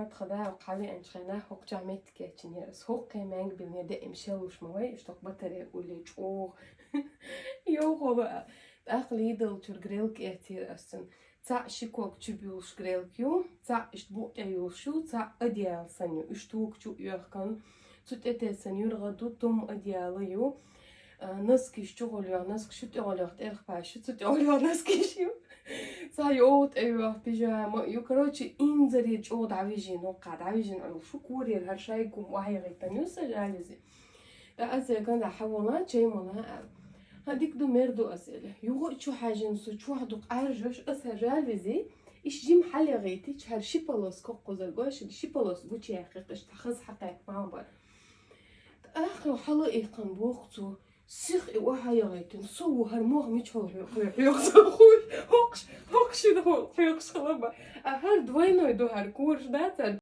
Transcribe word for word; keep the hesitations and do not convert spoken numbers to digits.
Тха да хьале анчхайна хокча меткечинер. Хокке менг билне де им шелуш ма вай, что батарея уле чух. Йо хола. Ах лидл чур грелк этир астын. Ца шикок чубюлш грелк ю, ца ишт бу эюлшу, ца адиал саню, ишт тук чу юхкан. Цу тете санюр гаду тум адиала ю. Наскиш чугулёх, наск шу тёгулёх, терхпа шу цу тёгулёх наскиш ю. Ца ёт эюх пижама ю. Короче, инзари чуг давижин, ока давижин, шу курир, хар шайкум вайгы танюса жализи. Да аз яган да хавола, чаймола. Хадик ду мерду аз эле. Юго чу хажин су чух ду къаржош аз жализи. Иш жим халягыти чар шиполос коккуза гошин, шиполос гучи хакъыш тахыз хакъат мамбар. Ах, хала ихкан бохцу. Сих и ва хаягайтин, су у хар мох мич хол хёхсу хуй, хокш, хокш да хол хёхс халаба. А хар двойной ду хар курш да, цар